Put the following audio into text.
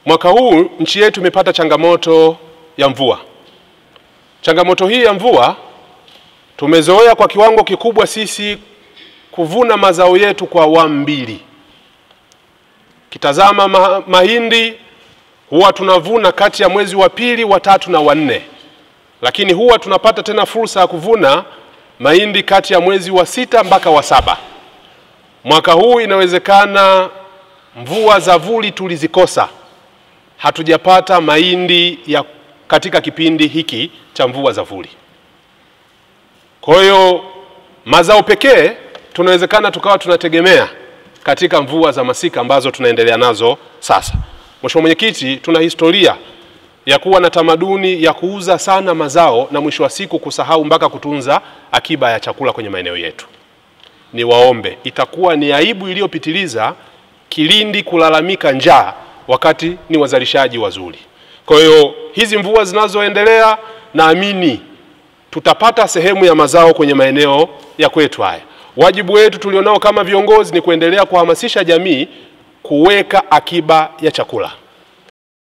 Mwaka huu nchi yetu imepata changamoto ya mvua. Changamoto hii ya mvua tumezoea kwa kiwango kikubwa sisi kuvuna mazao yetu kwa awamu mbili. Kitazama mahindi huwa tunavuna kati ya mwezi wa pili, wa tatu na wa nne. Lakini huwa tunapata tena fursa ya kuvuna mahindi kati ya mwezi wa 6 mpaka wa 7. Mwaka huu inawezekana mvua za vuli tulizikosa. Hatujapata mahindi ya katika kipindi hiki cha mvua za vuli. Kwa hiyo mazao pekee tunawezekana tukawa tunategemea katika mvua za masika ambazo tunaendelea nazo sasa. Mheshimiwa Mwenyekiti, tuna historia ya kuwa na tamaduni ya kuuza sana mazao na mwisho wa siku kusahau mpaka kutunza akiba ya chakula kwenye maeneo yetu. Niwaombe, itakuwa ni aibu iliyopitiliza Kilindi kulalamika njaa wakati ni wazalishaji wazuri. Kwa hiyo hizi mvua zinazoendelea, naamini tutapata sehemu ya mazao kwenye maeneo ya kwetu haya. Wajibu wetu tulionao kama viongozi ni kuendelea kuhamasisha jamii kuweka akiba ya chakula.